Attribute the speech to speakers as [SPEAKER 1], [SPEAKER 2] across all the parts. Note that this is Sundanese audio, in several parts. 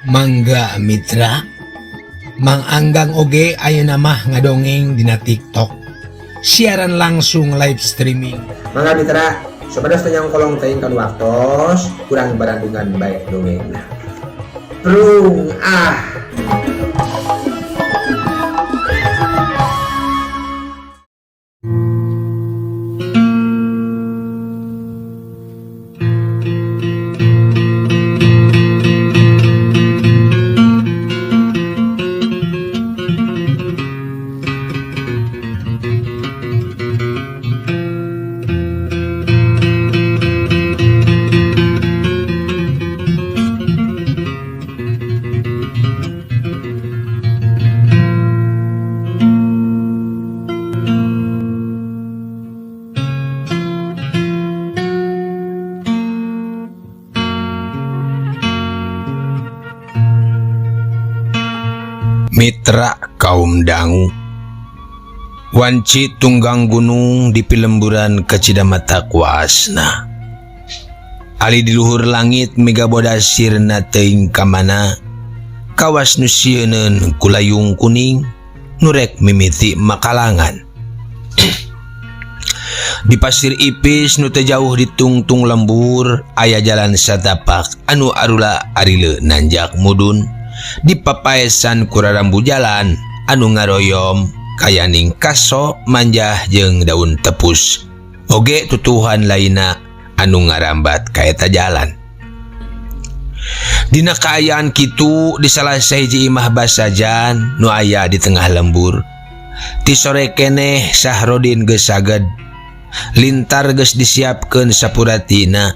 [SPEAKER 1] Mangga Mitra Mang Anggang oge ayeuna mah ngadongeng dina TikTok siaran langsung live streaming.
[SPEAKER 2] Mangga Mitra, supados teu nyangkolong teuing kana waktos, kurang barandungan bae dongengna. Prung ah.
[SPEAKER 1] Mitra kaum dangu wanci tunggang gunung di pilemburan kacidamata kuasna Ali di luhur langit megaboda sirna teuing ka mana kawas nu sieuneun ku layung kuning nurek mimiti makalangan. Di pasir ipis nu teu jauh di tungtung lembur aya jalan satapak anu arula arile nanjak mudun di papaesan kurarambu jalan anu ngaroyom kayaning kaso manjah jeung daun tepus oge tutuhan lainna anu ngarambat kaeta jalan. Dina kaayaan kitu di salah sahiji imah basajan nu aya di tengah lembur. Ti sore keneh Sahrodin geus saged lintar geus disiapkeun sapuratina.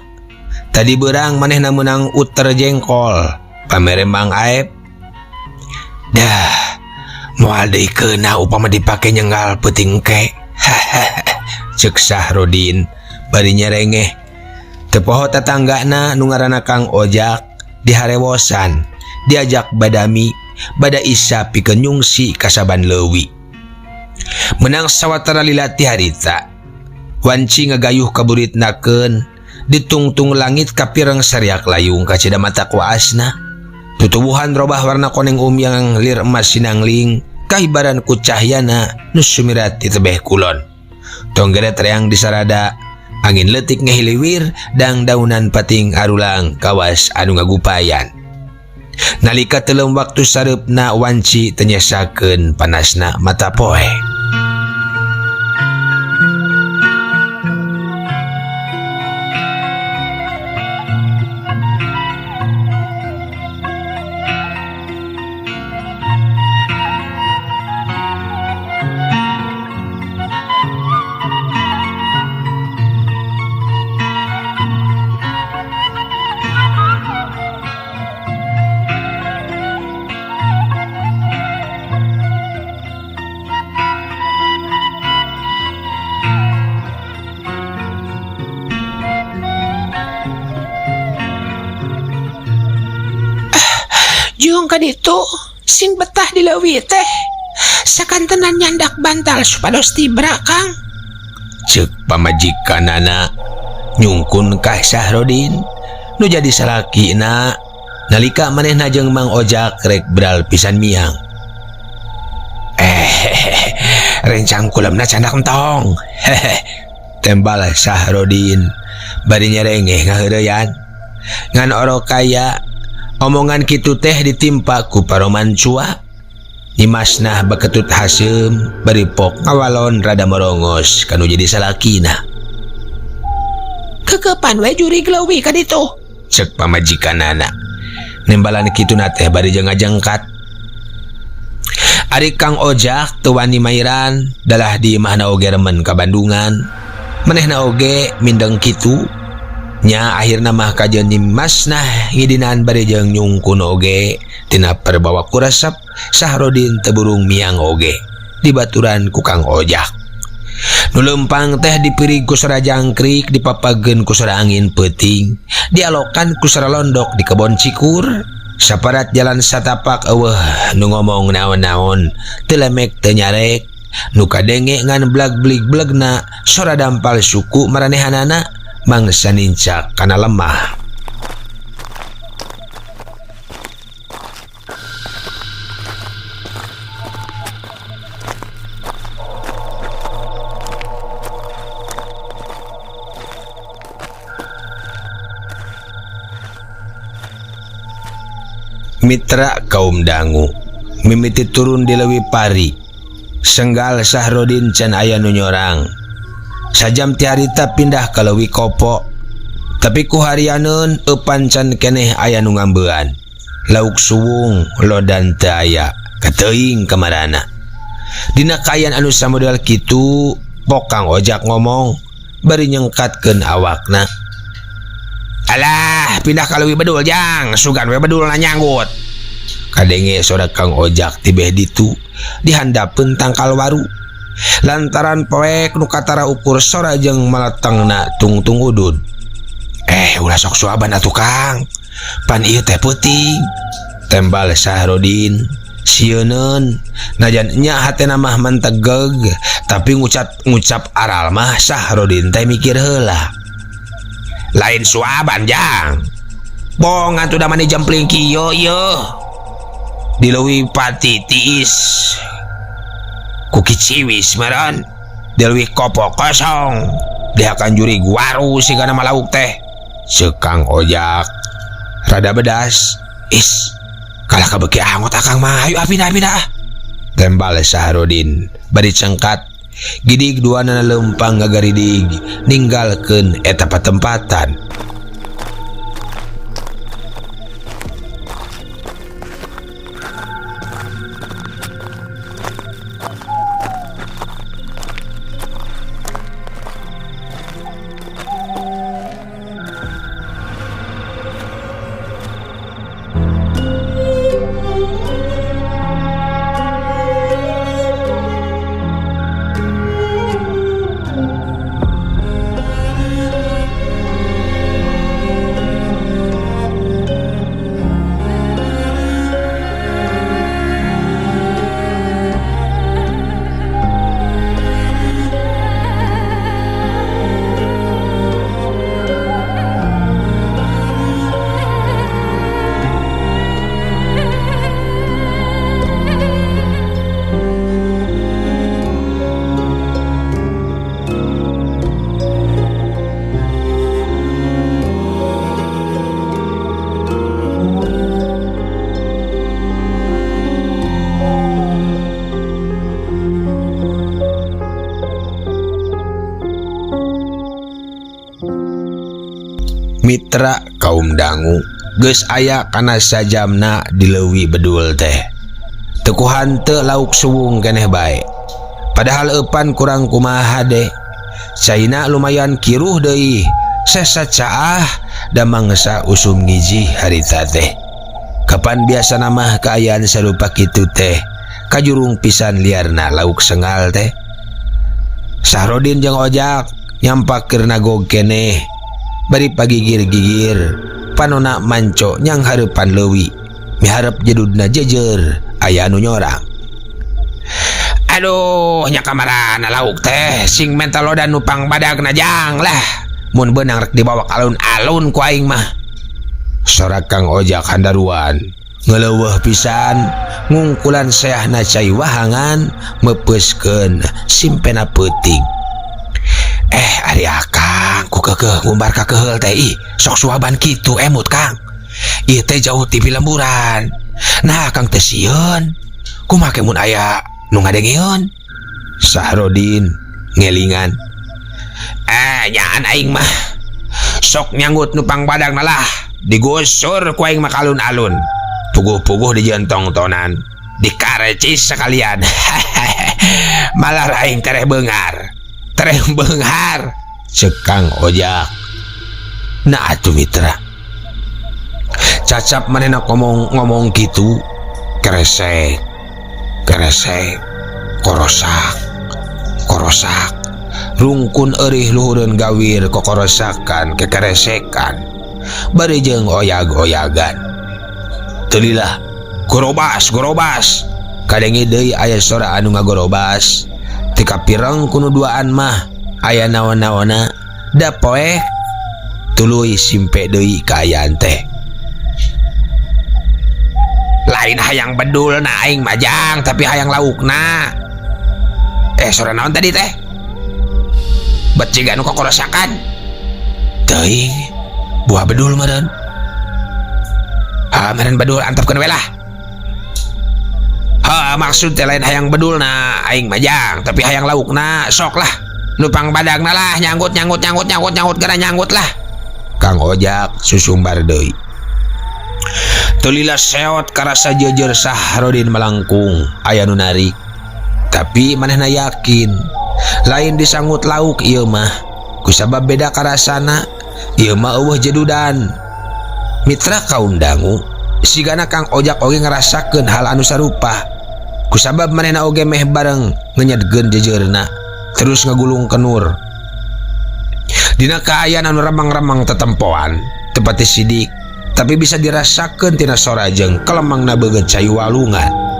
[SPEAKER 1] Tadi beurang manehna meunang uter jengkol pamere Mang Aep. Dah moal deui keunah upama dipake nyenggal peuting ke. Ceuk Sahrodin bari nyerengeh. Teu poho tatanggana nu ngaranna Kang Ojak diharewosan diajak badami bada isa pikeun nyungsi kasaban leuwi. Menang sawatara lila ti harita wanci ngagayuh kaburitnakeun ditungtung langit kapireng sariak layung kacida mata kuasna. Tutuwuhan robah warna koneng umyang lir emas sinangling kahibaran ku cahyana nu sumirat di tebeh kulon. Tonggeret reang disarada angin leutik ngehiliwir dang daunan pating arulang kawas anu ngagupayan. Nalika telem waktu sareupna wanci teu nyesakeun panasna mata poe. Jung kaditu sing betah di leuwi teh sakantenan nyandak bantal supados tibra Kang. Ceuk pamajikanana nyungkun ka Sahrodin nu jadi salakina nalika manehna jeung Mang Ojak rek beral pisan miang. Rencang kulemna candak entong. Tembal Sahrodin bari nyerengeh ngaheureyan. Ngan orok kaya omongan kitu teh ditimpa ku paroman cua. Nyimasnah beketut haseum bari pok ngawalon rada merongos kanu jadi salakina. Kekepan we jurig leuwih ka ditu, ceuk pamajikanana. Nembalan kituna teh bari jeung ngajengkat. Ari Kang Ojak teu wani mairan dalah di imahna oge remen ka Bandungan. Manehna oge mindeng kitu. Nya akhirna mah kajeun nyimasnah ngidinan bari jeung nyungkun oge tina perbawa kuresep Sahrodin teu burung miang oge dibaturan ku Kang Ojak. Nu leumpang teh dipirig ku sora jangkrik, dipapageun ku sora angin peuting, dialokan ku sora londok di kebon cikur. Saparat jalan satapak eueuh nu ngomong naon-naon, teu lemek teu nyarek, nu kadenge ngan blag-blig-blegna sora dampal suku maranehanana mangsa nincak kana lemah. Mitra kaum dangu mimiti turun di leuwi pari senggal Sahrodin can aya nu nyorang. Sajam ti harita pindah ka leuwi kopo tapi ku harianeun eupan can keneh aya nu ngambean. Lauk suwung lodan teu aya kateuing kamarana. Dina kaayaan anu samodel kitu pokang ojak ngomong bari nyengkatkeun awakna. Alah pindah ka leuwi bedul jang sugan we bedulna nyanggut. Kadenge sora Kang Ojak tibeh ditu dihandapeun tangkal waru. Lantaran poek nu katara ukur sora jeung maletengna tungtung udud. Ulah sok suaban atuh Kang. Pan ieu teh peuting. Tembal Sahrodin sieuneun najan nya hatena mah mentegeg tapi ngucap aral mah Sahrodin teh mikir heula. Lain suaban jang. Bongan tuh mani jempling kieu ieu. Di leuwih pati tiis. Ku kiciwis meureun. Di leuwih kopo kosong. Dihakan jurig waru sigana malauk teh. Ceuk Kang Ojak rada bedas. Is, kalah kabeuki angot akang mah. Ayo pindah pindah. Tembal Sahrodin bari cengkat. Gidig duanana leumpang ngagaridig ninggalkeun eta patempatan. Mitra kaum dangu geus aya kana sajamna di leuwi bedul teh. Teu ku hanteu lauk suwung keneh bae. Padahal eupan kurang kumaha deh. Caina lumayan kiruh deui. Sesa caah da mangsa usum ngijih harita teh. Kapan biasana mah kaayaan sarupa kitu teh. Kajurung pisan liarna lauk sengal teh. Sahrodin jeung Ojak nyampak keur nagog keneh. Bari pagigir-gigir panona manco nyang hareupan leuwi miharep jedudna jejer aya anu nyorang. Aduh nya kamarana lauk teh sing mental lodan nu pangbadag jang lah mun beunang rek dibawa ka alun-alun ku aing mah. Sora Kang Ojak handaruan ngeleuweuh pisan ngungkulan seahna cai wahangan meupeuskeun simpena peuting. Ari akang ku keukeuh ngumbar ka keheul teh ih sok suaban kitu emut Kang. Ieu teh jauh ti pilemburan. Nah Kang teh sieun. Kumaha ke mun aya nu ngadengeun? Sahrodin ngelingan. Nyaan aing mah. Sok nyanggut nu pangpadangna lah. Digusur ku aing mah alun-alun. Puguh-puguh dijentong-tonan. Dikarecis sekalian. Malah aing tereh beungar. Tereh beunghar. Ceuk Kang Ojak. Nah atuh mitra. Cacap manehna ngomong kitu keresek. Keresek. Korosak. Korosak. Rungkun eurih luhureun gawir kokorosakan kekeresekan. Bari jeung oyag-oyagan. Teulilah gorobas gorobas. Kadenge deui aya sora anu ngagorobas. Ti kapireng kuno duaan mah aya naon-naonna da poek tuluy simpe deui kaayaan teh. Lain hayang bedul na aing majang tapi hayang laukna. Sora naon tadi teh? Bet jiga nu kokorosakan. Teuing buah bedul meureun. Meren bedul antepkeun we lah. Heuh maksud teh lain hayang bedulna aing mah jang, tapi hayang laukna sok lah. Nu pangbadagna lah nyanggut nyanggut nyanggut nyanggut nyanggut gara nyanggut lah. Kang Ojak susumbar deui. Teu lila seot karasa jeujeur Sahrodin malangkung aya nu narik. Tapi manehna yakin lain disangut lauk ieu mah kusabab beda karasana ieu mah eueuh jedudan. Mitra kaum dangu sigana Kang Ojak oge ngarasakeun hal anu sarupa kusabab manehna oge meh bareng ngenyedkeun jejeurna terus ngagulung kenur. Dina kaayaan anu remang-remang tetempoan tepati sidik tapi bisa dirasakeun tina sora jeung kelemangna beungeut cai walungan.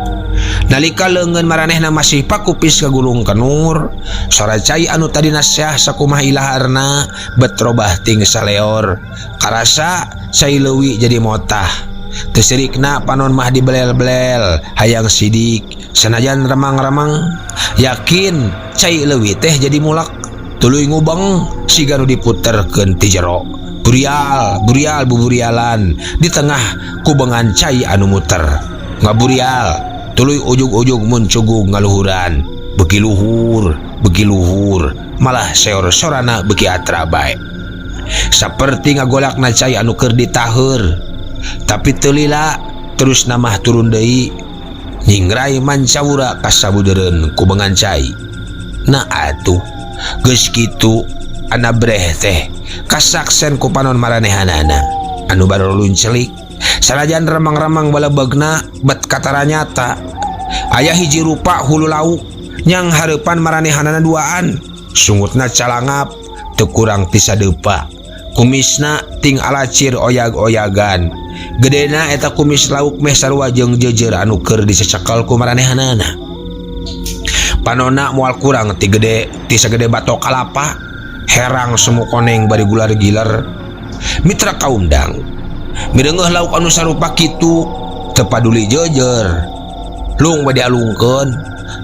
[SPEAKER 1] Nalika leungeun maranehna masih pakupis kagulung kenur, sora cai anu tadina seah sakumaha ilaharna bet robah ting saleor. Karasa cai leuwi jadi motah. Teu sirikna panon mah dibelel-belel hayang sidik sanajan remang-remang yakin cai leuwi teh jadi mulak tuluy ngubeng siga nu diputerkeun ti jero. Burial, burial buburialan di tengah kubengan cai anu muter. Ngaburial tuluy ujug-ujug muncugug ngaluhuran, beuki luhur, beuki luhur, malah seor sorana beuki atra bae. Saperti ngagolakna cai anu keur ditaheur, tapi teu lila terus namah turun deui, nyingrai mancawura kasabudeureun kubengan cai. Nah atuh, geus kitu anabreh teh kasaksen ku panon maranehanana anu barolun celik. Sanajan remang-remang balebegna bet katara nyata aya hiji rupa hulu lauk nyang hareupan maranehanana duaan, sungutna calangap teu kurang ti sadeupa, kumisna ting alacir oyag-oyagan, gedena eta kumis lauk meh sarua jeung jeujeur anu keur dicecekel ku maranehanana. Panona moal kurang ti gede ti sagede batok kalapa, herang semu koneng bari gular giler. Mitra kaum dang mireungeuh lauk anu sarupa kitu teu paduli jeujeur, lung bade alungkeun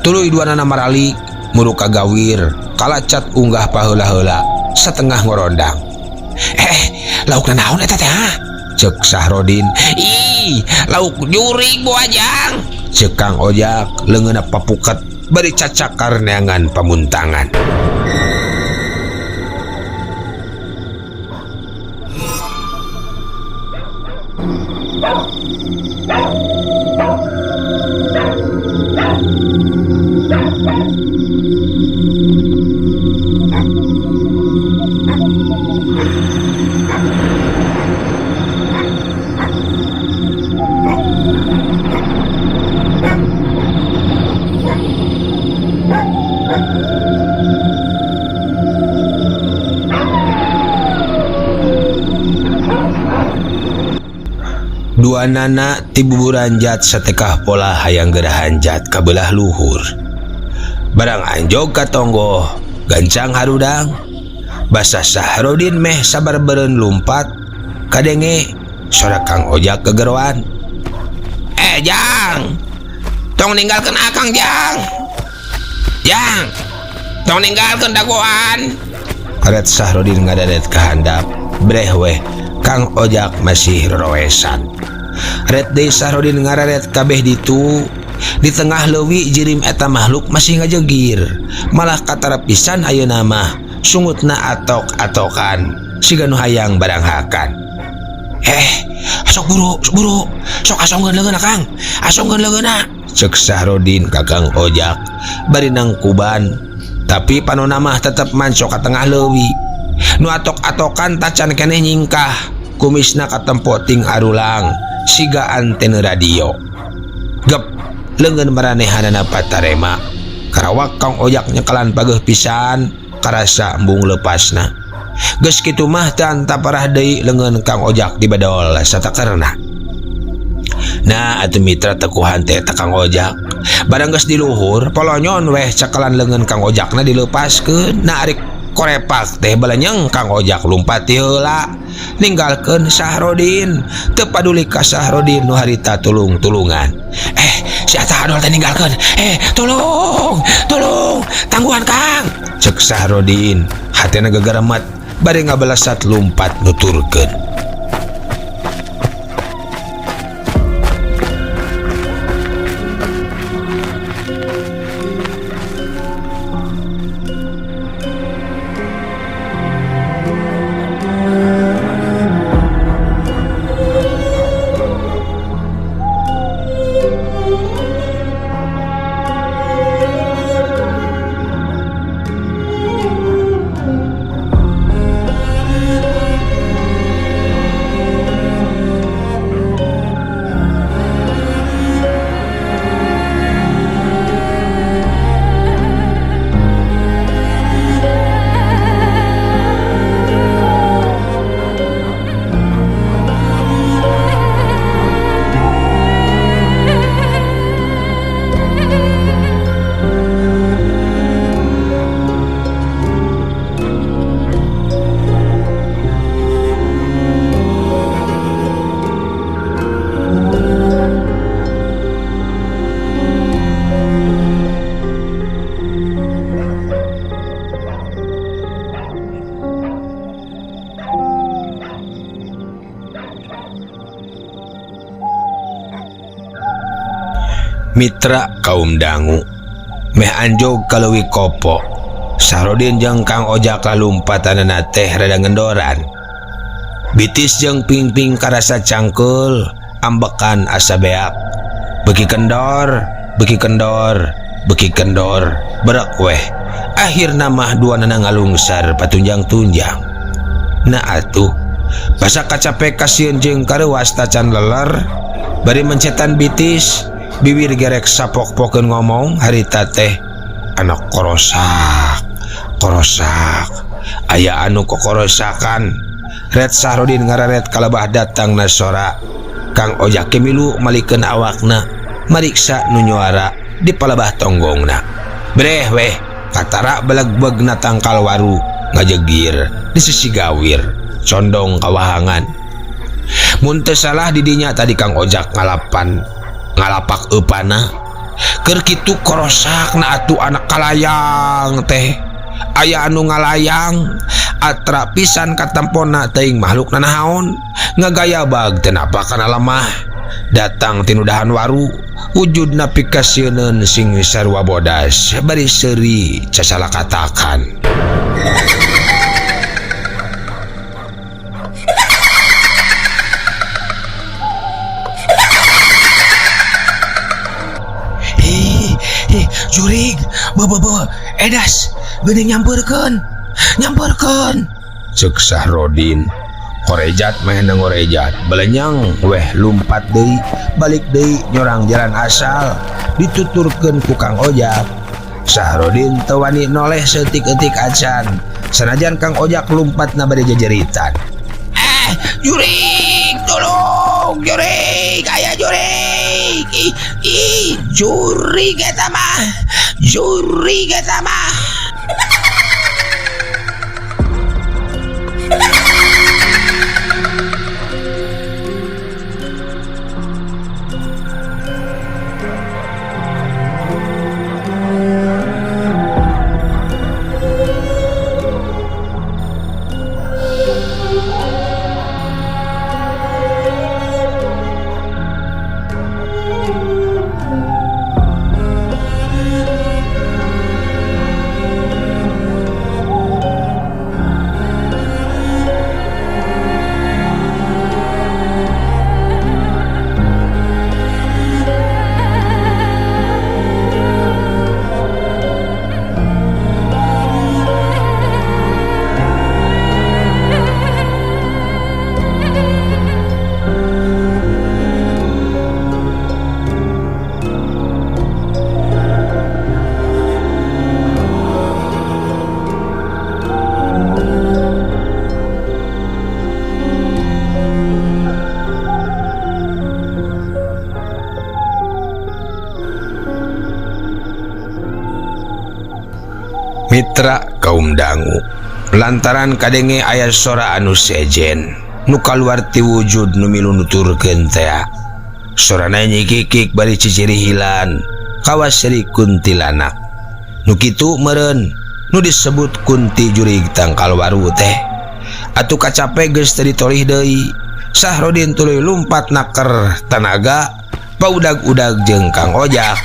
[SPEAKER 1] tuluy duanana maralik muruk kagawir kalacat unggah paheula-heula satengah ngorondang. Laukna naon eta teh ha? Ceuk Sahrodin. Ih, lauk jurig bu ajang. Ceuk Kang Ojak leungeunna papuket bari cacakar neangan pamuntangan. Dua nana ti buburanjat satekah pola hayang gerahanjat kabelah luhur. Barang anjog ka tonggoh gancang harudang. Basah Sahrodin meh sabar beureun lumpat kadenge sora Kang Ojak gegeroan. Jang, tong ninggalkeun akang jang. Jang, tong ninggalkeun dagoan. Karet Sahrodin ngadadet ka handap, breh weh Kang Ojak masih roroesan. Red deui Sahrodin ngararet kabeh ditu. Di tengah leuwi jirim eta makhluk masih ngajegir. Malah katara pisan ayeuna mah sungutna atok-atokan siga nu hayang barang hakan. Sok buru, sok buru. Sok asongkeun leungeunna Kang. Asongkeun leungeunna. Ceuk Sahrodin ka Kang Ojak bari nangkuban. Tapi panona mah tetep mancok ka tengah leuwi. Nu atok-atokan tacan keneh nyingkah. Kumisna katempo ting arulang siga antena radio. Gep leungeun maranehanana patarema. Karawak Kang Ojak nyekelan pageuh pisan karasa embung lepasna. Geus kitu mah teu antaparah deui leungeun Kang Ojak dibedol satakerna. Nah atuh mitra tekuhan teh eta Kang Ojak. Barang geus di luhur polonyon weh cekelan leungeun Kang Ojakna dilepaskeun. Nah ari korepak teh balenyeng Kang Ojak lumpat ti heula ninggalkeun Sahrodin. Teu paduli ka Sahrodin nu harita tulung-tulungan. Si eta adol teh ninggalkeun. Tolong, tolong, tangguhan Kang. Ceuk Sahrodin, hatena gegeremet bari ngabalesat lumpat nuturkeun. Mitra kaum dangu meh anjog ka leuwi kopo. Sahrudin jeung Kang Ojak lalumpatanana teh rada ngendoran. Bitis jeung pingping karasa cangkeul, ambekan asa beak. Beuki kendor, beuki kendor, beuki kendor, berek weh. Akhirna mah duanana ngalungsar patunjang-tunjang. Nah atuh, basa kacape kasieun jeung kareuwas tacan leler, bari mencetan bitis, bibir gerek sapok-pokeun ngomong harita teh anak korosak, korosak, aya anu kokorosakan. Ret Sahrudin ngararet kalebah datang na sora. Kang Ojak ge milu malikeun awakna, mariksa nu nyuara di palebah tonggongna. Breh weh, katara belegbegna tangkal waru ngajegir di sisi gawir, condong kawahangan. Mun teu salah di dinya tadi Kang Ojak ngalapak eupana. Keur kitu korosakna atuh anak kalayang teh. Aya anu ngalayang atra pisan katempona teuing makhluk nanaon ngagayabag teu napa kana lemah datang tinudahan waru wujudna pikasieun sing sarua bodas bari seuri casalakatakan. Hi, hi, jurig, be, be, be, edas, geuning nyampeurkeun, nyampeurkeun. Ceuk Sahrudin, korejat meh ngorejat, belenyang weh lumpat deui, balik deui nyorang jalan asal, dituturkeun ku Kang Ojak. Sahrudin teu wani noleh seutik-eutik acan, sanajan Kang Ojak lumpatna bade jejeritan. Jurig, tolong, jurig, aya jurig. Ih, ih, jurig eta mah, jurig eta mah. Mitra kaum dangu lantaran kadenge aya sora anu sejen nu kaluar ti wujud nu milu nuturkeun tea. Sorana nyikikik bari cicirihilan kawas seri kuntilanak. Nu kitu meureun nu disebut kunti jurig tangkal waru teh. Atuh kacape geus teu ditolih deui. Sahrudin tuluy lumpat naker tanaga paudag-udag jeung Kang Ojak.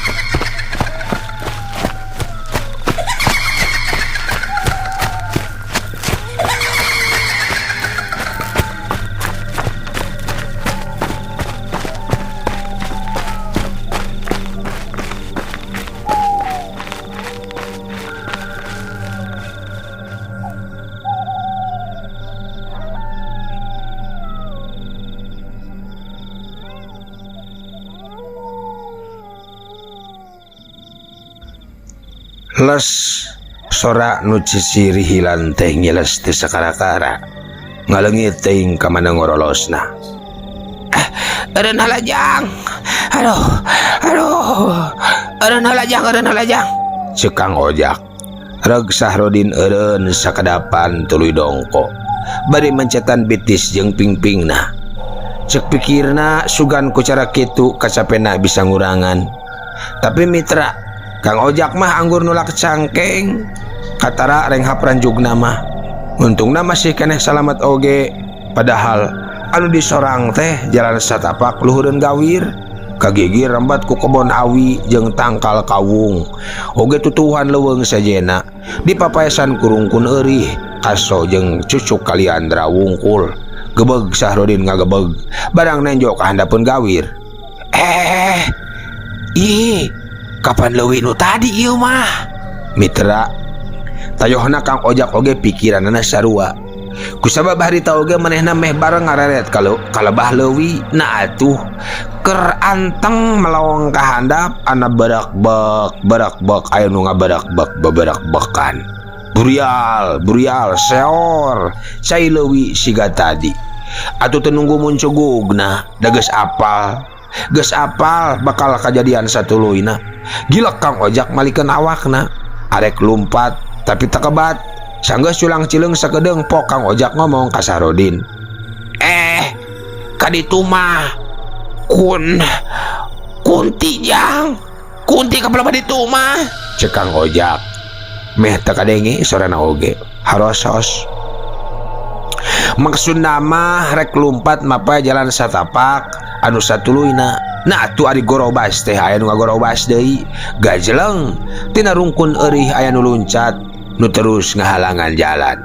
[SPEAKER 1] Les sora nu cicirihilan teh ngiles teu sakara-kara ngaleungit teuing ka mana ngorolosna. Eureun halajang. Aduh, aduh. Eureun halajang, eureun halajang. Ceuk Kang Ojak. Reg Sahrudin eureun sakadapan tuluy dongko. Bari mencetan bitis jeung pingpingna. Ceuk pikirna sugan ku cara kitu kacapena bisa ngurangan. Tapi mitra Kang Ojak mah anggur nulak cangkeng. Katara renghap ranjugna mah. Untungna masih keneh salamet oge. Padahal anu disorang teh jalan satapak luhureun gawir. Kagigir rembat ku kebon awi jeung tangkal kawung. Oge tutuwuhan leuweung sejenna dipapaesan ku rungkun eurih kaso jeung cucuk kaliandra wungkul. Gebeg Sahrudin ngagebeg barang nenjo ka handapeun gawir. Eh, ih, kapan leuwih nu tadi ieu mah? Mitra tayohna Kang Ojak oge pikiranana sarua. Kusabab harita oge manehna meh bareng ngareret kalau kalebah leuwi. Nah atuh keur anteng melong ka handap ana berak-bek berak-bek aya nu ngaberak-bek beberak-bekan. Burial burial seor cai leuwi siga tadi. Atuh teu nunggu muncugugna da geus apal. Geus apal bakal kajadian satuluyna. Gilek Kang Ojak malikeun awakna. Arek lumpat tapi tekebat. Sanggeus culang cileung sakedeung pok Kang Ojak ngomong ka Sahrudin. Kaditu mah kun kunti jang. Kunti ka pelebah ditu mah. Cek Kang Ojak. Meh teu kadenge sorana oge. Harosos. Maksudna mah rek lumpat mapay jalan satapak anu satuluyna. Nah atuh ari gorobas teh aya nu ngagorobas deui. Gajeleng tina rungkun eurih aya nu luncat nu terus ngahalangan jalan.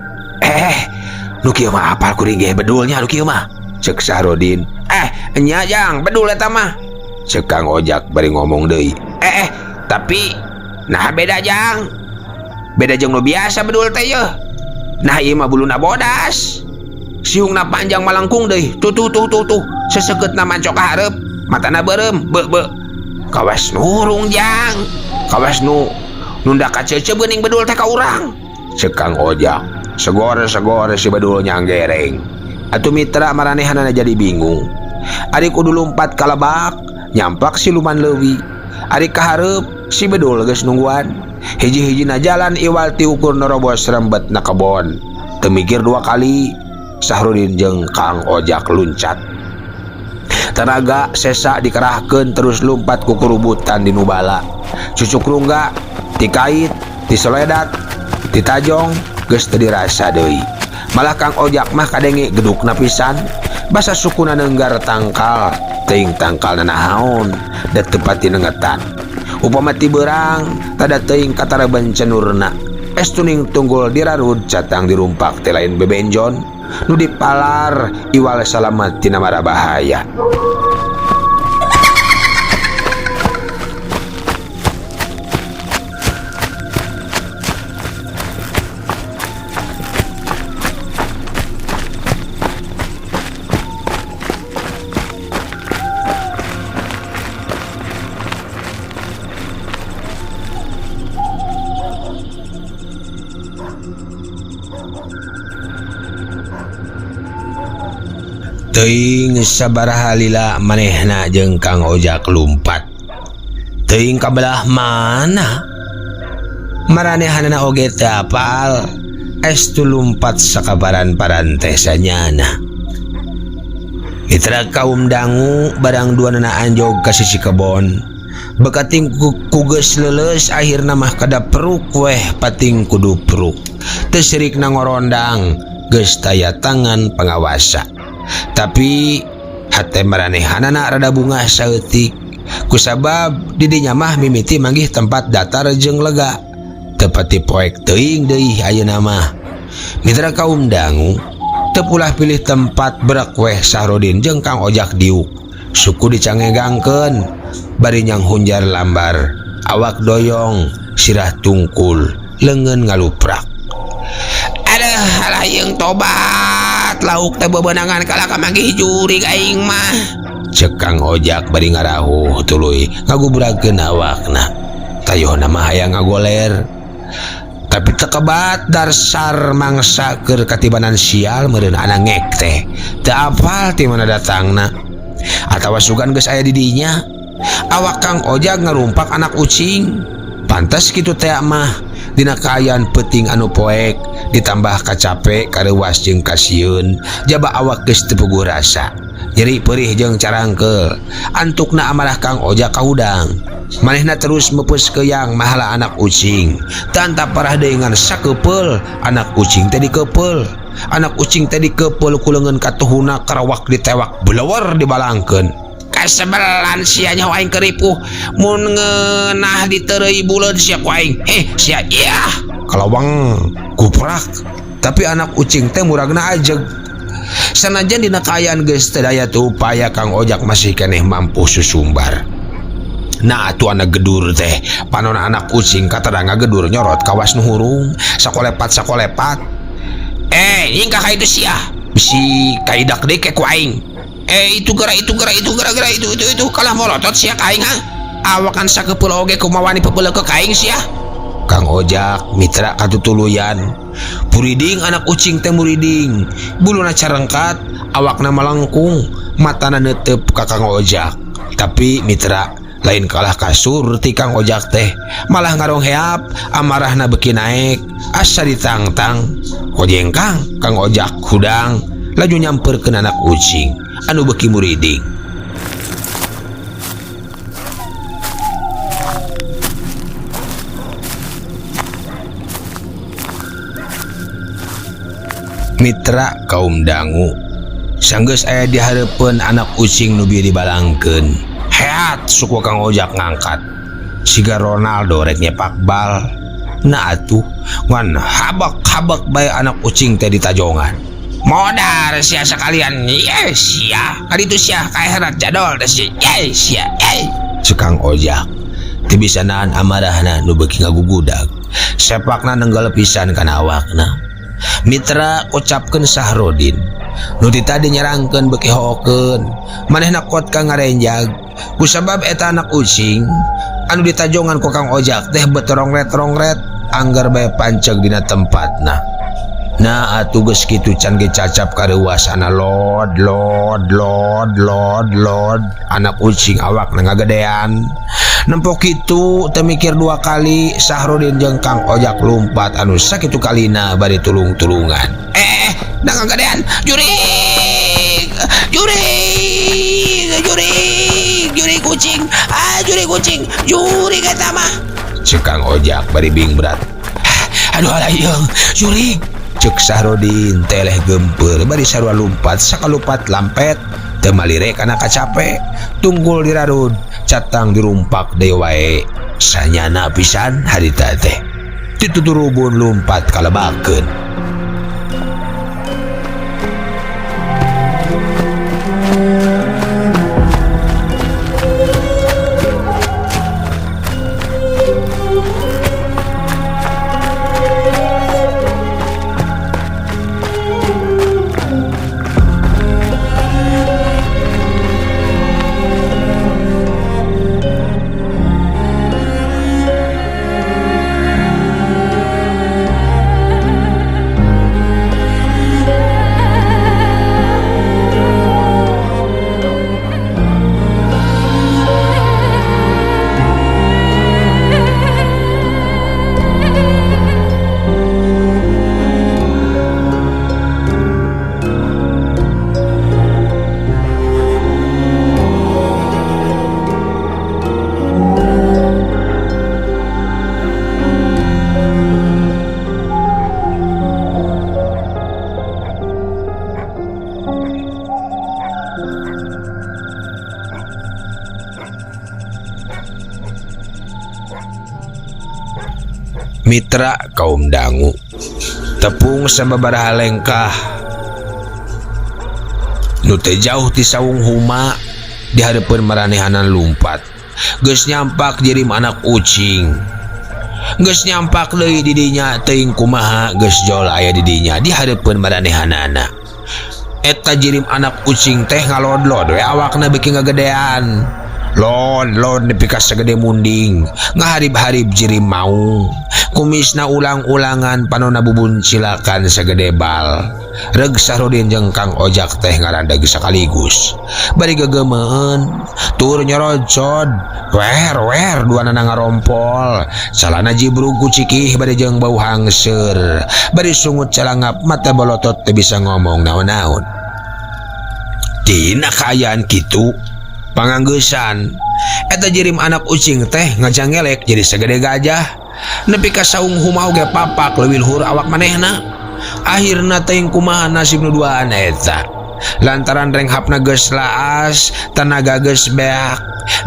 [SPEAKER 1] Nu kieu mah apal kuring ge bedulnya nu kieu mah. Cek Sahrudin. Nya jang bedul eta mah. Cek Kang Ojak bari ngomong deui. Tapi nah beda jang. Beda jeung nu biasa bedul teh yeuh. Nah ieu mah buluna bodas. Siungna panjang malengkung deui. Tuh tuh tuh tuh tuh. Sesekeutna mancok ka hareup, matana beureum, be be. Kawas nurung jang. Kawas nu nunda kacece beuning bedul teh ka urang. Cek Kang Ojak. Segor-segor si bedul nyanggereng. Atuh mitra maranehanana jadi bingung. Ari kudu lumpat ka lebak, nyampak siluman leuwi. Ari kahareup si bedul geus nungguan. Hiji-hijina jalan iwal ti ukur nerobos rembet na kebon. Teu mikir dua kali, Sahrudin jeung Kang Ojak luncat. Tenaga sesa dikerahkeun terus lumpat ku kurubutan di nubala. Cucuk rungga, tikait, tisoledat, titajong, geus teu dirasa deui. Malah Kang Ojak mah kadenge gedukna pisan, basa sukuna neunggar tangkal, teuing tangkalna naon, da teu pati nengetan. Upama ti beurang, tada teuing katareben cenurna. Estuning tunggul dirarud catang dirumpak teh lain bebenjon, nu dipalar iwal salamet tina mara bahaya. Teuing sabaraha lila manehna jeung Kang Ojak lumpat. Teuing ka belah mana? Maranehanana oge teu apal. Estu lumpat sakabaran-paran teh sanyana. Mitra kaum dangu barang duanana anjog ka sisi kebon. Bekating ku geus leuleus akhirna mah kada peruk weh pating kudu peruk. Teu sirikna ngorondang geus taya tangan pangawasa. Tapi hate maranehanana rada bungah saeutik. Kusabab didinya mah mimiti manggih tempat datar jeung lega. Tepati poek teuing deui ayeuna mah. Mitra kaum dangu teu pulah pilih tempat berek weh Sahrudin jeung Kang Ojak diuk. Suku dicangegangkeun bari nyang hunjar lambar, awak doyong, sirah tungkul, leungeun ngaluprak. Aduh, alah yeung tobat, lauk teh bebenangan kalah ka manggih jurig aing mah. Cek Kang Ojak bari ngarahuh tuluy ngagubrakeun awakna. Tayohna mah hayang ngagoler. Tapi tekebat darsar mangsa keur katibanan sial meureun ana ngek teh. Teu apal ti mana datangna. Atawa sugan geus aya di dinya. Awak Kang Ojak ngarumpak anak ucing. Pantes kitu teh mah dina kaayaan peuting anu poek ditambah kacape kareuwas jeung kasieun jaba awak geus teu puguh rasa. Nyeri perih jeung carangkeul. Antukna amarah Kang Ojak kahudang. Manehna terus meupeus keuyang mahala anak ucing. Tanta parah deui ngan sakepeul anak ucing teh dikepeul. Anak ucing teh dikepeul ku leungeun katuhuna karawak ditewak beleuwer dibalangkeun. Kasebelan sia nyaho aing keur ripuh mun ngeunah diteureuy buleud sia ku aing. Eh sia iah kalawang kuprak. Tapi anak ucing teh muragna ajeg. Sanajan dina kaayaan geus teu daya teu upaya Kang Ojak masih keneh mampu susumbar. Nah atuh anak gedur teh panona anak ucing kateda ngagedur nyorot kawas nu hurung sakolepat sakolepat. Eh nyingkah ka itu sia bisi kaidak deui ke ku aing. Eh itu gara itu gara itu gara gara itu itu itu kalah molotot sia ka aing ha. Awakan sakepeul oge kumaha wani pepeleukeuk ka aing sia. Kang Ojak mitra katutuluyan. Puriding anak ucing teh muriding, buluna carengkat, awakna malengkung, matana neuteup ka Kang Ojak. Tapi mitra lain kalah kasur ti Kang Ojak teh, malah ngarongheap, amarahna beuki naek, asa ditangtang. Kojengkang Kang Ojak hudang, laju nyamperkeun anak ucing anu beuki muriding. Mitra kaum dangu sanggeus aya di hareupeun anak ucing nu bieu dibalangkeun. Heat suku Kang Ojak ngangkat siga Ronaldo rek nyepak bal. Nah atuh ngan habak-habak bae anak ucing teh ditajongan. Modar sia sekalian, yes sia. Kali itu sia kaherat jadol teh sia, yes sia, eh. Cek Kang Ojak teu bisa nahan amarahna nu beuki ngagugudag. Sepakna nenggal pisan kana awakna. Mitra ucapkeun Sahrodin nu ti tadi nyerangkeun beuki hookeun manehna kot ka ngarenjag kusabab eta anak ucing anu ditajongan ku Kang Ojak teh betorongret-rongret anggar bae panceg dina tempatna. Nah atuh geus kitu can ge cacap kareuwas ana lod lod lod lod lod anak ucing awakna ngagedean. Nempo kitu teu mikir dua kali Sahrodin jeung Kang Ojak lumpat anu sakitu kalina bari tulung-tulungan. Da ngagedean jurig jurig jurig jurig kucing ah jurig kucing jurig eta mah. Ceuk Kang Ojak bari bingberat. Aduh alayung jurig. Ceuk Sahrodin teleh gempeur bari sarua lumpat sakalupat lampet teu malire kana kacape tunggul dirarud catang dirumpak deui wae sanyana pisan harita teh tituturubun lumpat kalebakeun. Mitra kaum dangu tepung sababaraha lengkah nu teu jauh ti saung huma di hareupeun maranehanan lumpat geus nyampak jirim anak ucing geus nyampak deui di dinya teuing kumaha geus jol aya di dinya di hareupeun maranehanana. Eta jirim anak ucing teh ngalodlod we awakna beuki ngagedean lod-lod nepi ka sagede munding ngaharib-harib jirim maung kumisna ulang-ulangan panona bubuncilakan sagede bal. Reg Sahrodin jeung Kang Ojak teh ngarandeg sakaligus bari gegemeun tur nyorocod wer wer duanana ngarompol calana jibrug ku cikih bari jeung bau hangseur bari sungut calangap mata bolotot teu bisa ngomong naon-naon. Dina kaayaan kitu panganggeusan eta jirim anak ucing teh ngajangelek jadi sagede gajah nepi ka saung huma oge papak leuwih luhur awak manehna. Akhirna teuing kumaha nasib nu duaan eta. Lantaran renghapna geus laas, tanaga geus beak.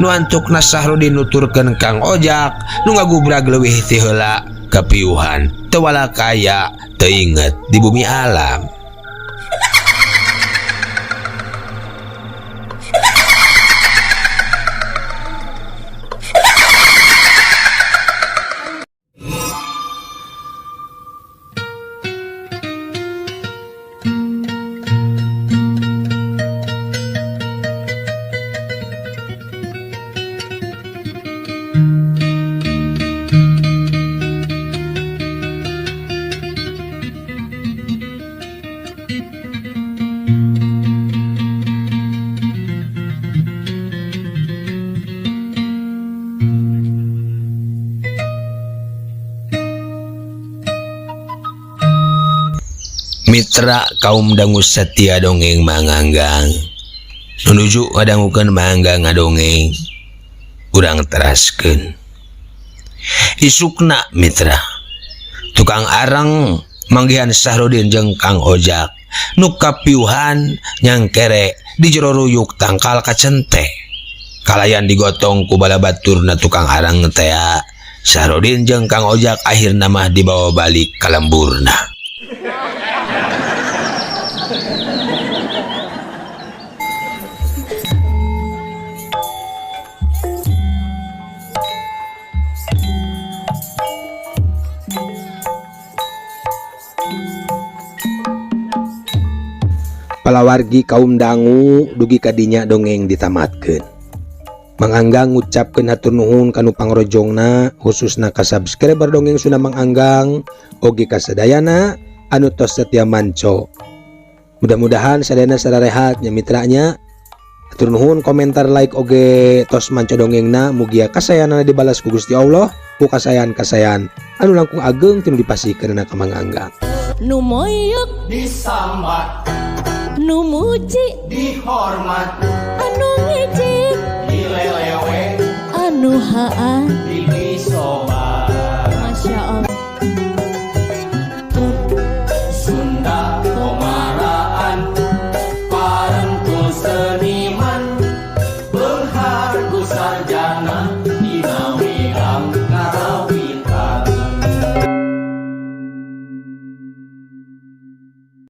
[SPEAKER 1] Nu antukna Sahrudin nuturkeun Kang Ojak nu ngagubrag leuwih ti heula kapiuhan teu walakaya teu inget di bumi alam. Mitra kaum dangu setia dongeng Manganggang menuju ngadangukeun mangga ngadongeng urang teraskeun. Isukna mitra tukang arang manggihan Sahrudin jeung Kang Ojak nu kapiuhan nyangkere di jero ruyuk tangkal kacente kalayan digotong ku balabaturna tukang arang tea. Sahrudin jeung Kang Ojak akhirna mah dibawa balik ka lemburna. Palawargi kaum dangu dugi kadinya dongeng ditamatkeun. Manganggang ngucapkeun hatur nuhun kanu pangrojongna khususna ka subscriber dongeng Sunda Manganggang oge ka sadayana anu tos setia manco. Mudah-mudahan sadayana sararehat nya mitranya. Hatur nuhun komentar like oge tos manco dongengna mugia kasayanana dibalas ku Gusti Allah ku kasayan-kasayan anu langkung ageng tinu dipasihkeunana ka Manganggang.
[SPEAKER 3] Nu moyok
[SPEAKER 4] disambat,
[SPEAKER 3] nu muji
[SPEAKER 4] dihormat,
[SPEAKER 3] anu ngejek
[SPEAKER 4] dilelewe,
[SPEAKER 3] anu haa.